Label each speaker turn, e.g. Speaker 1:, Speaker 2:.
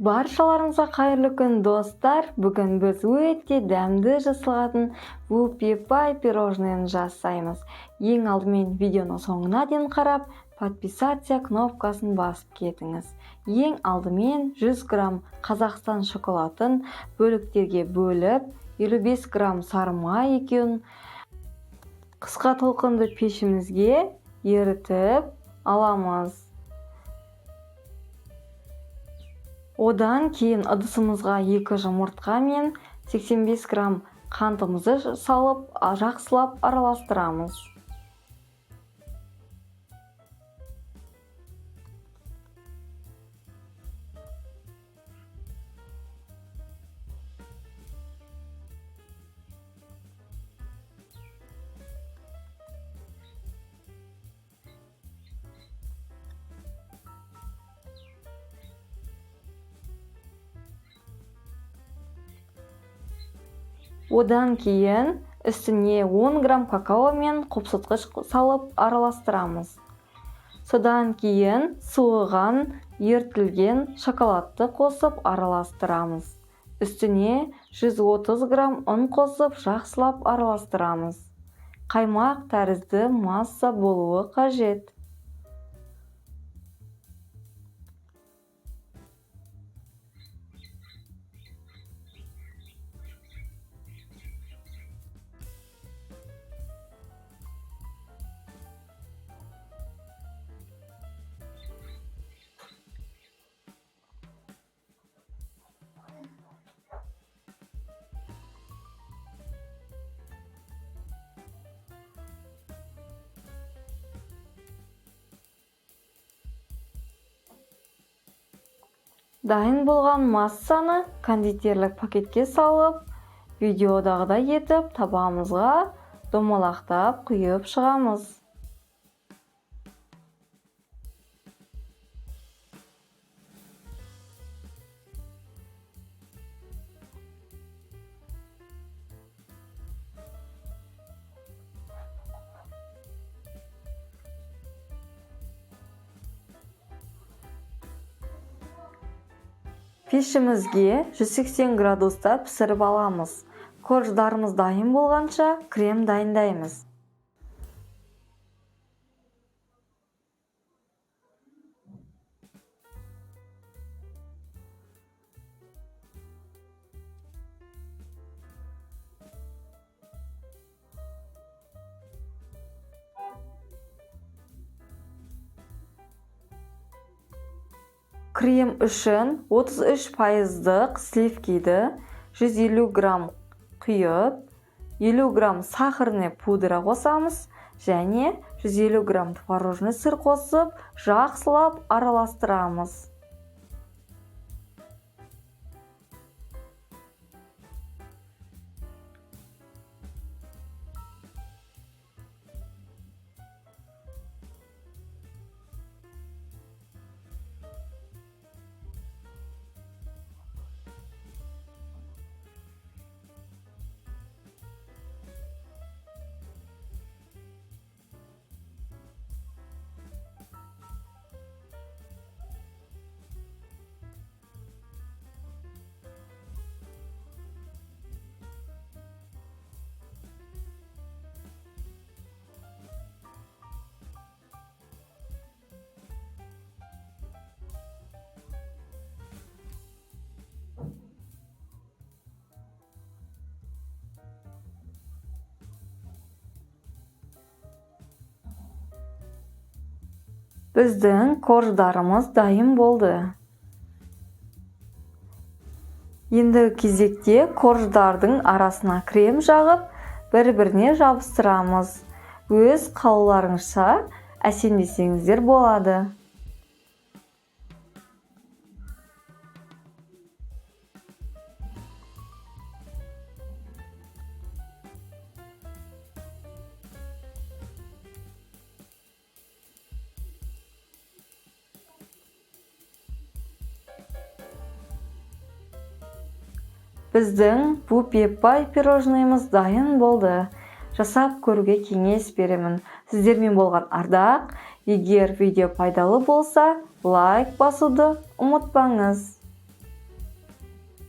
Speaker 1: Баршаларыңызға қайырлы күн, достар! Бүгін біз өте дәмді жасалатын вупи пай пирожныйын жасаймыз. Ең алдымен видеоның соңына дейін қарап, подписаться кнопкасын басып кетіңіз. Ең алдымен 100 грамм Қазақстан шоколадын бөліктерге бөліп, 55 грамм сары май екеуін қысқа толқынды пешімізге ерітіп аламыз. Одан кейін ыдысымызға 2 жұмыртқа мен 85 грамм қантымызды салып, жақсылап араластырамыз. Одан кейін үстіне 10 грамм какао мен қопсытқыш салып араластырамыз. Содан кейін суыған ерітілген шоколадты қосып араластырамыз. Үстіне 130 грамм ұн қосып жақсылап араластырамыз. Қаймақ тәрізді масса болуы қажет. Дайын болған массаны кондитерлік пакетке салып, видеодағыдай етіп табамызға домалақтап құйып шығамыз. Пешімізге 180 градуста пісіріп аламыз. Корждарымыз дайын болғанша крем дайындаймыз. Крем үшін 33%-дық сливкиді 150 грамм құйып, 50 грамм сахарный пудра қосамыз және 150 грамм творожный сыр қосып, жақсылап араластырамыз. Біздің корждарымыз дайын болды. Ендігі кезекте корждардың арасына крем жағып, бір-біріне жабыстырамыз. Өз қалауларыңызша әсемдесеңіздер болады. Біздің вупи пай пирожныйымыз дайын болды. Жасап көруге кеңес беремін. Сіздермен болған Ардақ. Егер видео пайдалы болса, лайк басуды ұмытпаңыз.